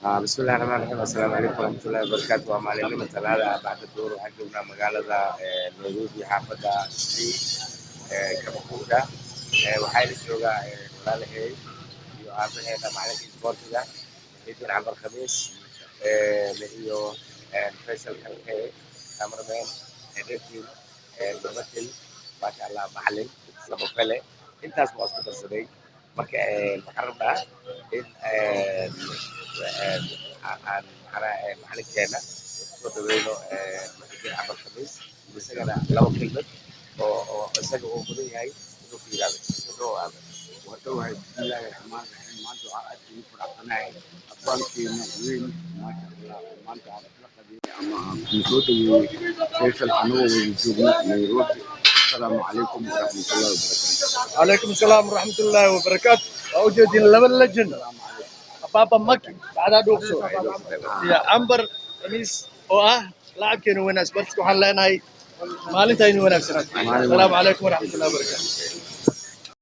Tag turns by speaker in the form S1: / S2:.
S1: Bismillahi raxmaan raxiim. Assalaamu calaykum waraxmatullahi wabarakaatu. Waa maalinimo Talaada ah, bacda duhur. Waxaan joognaa magaalada Nairobi, xaafadda Islii, Kamakunda. Waxaa ila joogaa walaalahey iyo aabaheena, macalinka isboortiga Muxiidiin Camar Khamiis, iyo Faysal Kalkee, cameraman Edefin Babatil. Maasha Allah, macalin laba fele intaas waa isku darsaday. Marka waxaan rabnaa in aan macnaha macalinkeena soo dhaweyno, Muxiidiin Camar Khamiis, isagana laba kelmad oo isaga uu mudan yahay inuu ku yiraahdo. Soo dhawow, aabe.
S2: Waa dhowahay. Bismillaahi raxmaan raxiim. Maanta waxaa aad ugu faraxsanahay abwaankeena weyn, maasha Allah. Maanta waxaan isla qadiyay ama aan ku soo dhaweeyey Faysal anagoo wada joogno Nairobi. Asalaamu calaykum waraxmatullahi wabarakaatu.
S3: Calaykum asalaam waraxmatullaahi wabarakaatu. Waa ujeedin laba legend, Ababa Maki bacdaa dhuuqso iyo Cambar Khamiis oo ah laacabkeena wanaag sportska. Waxaan leenahay maalinta idin wanaagsanaato. Asalaamu calaykum waraxmatullahi wabarakaatu.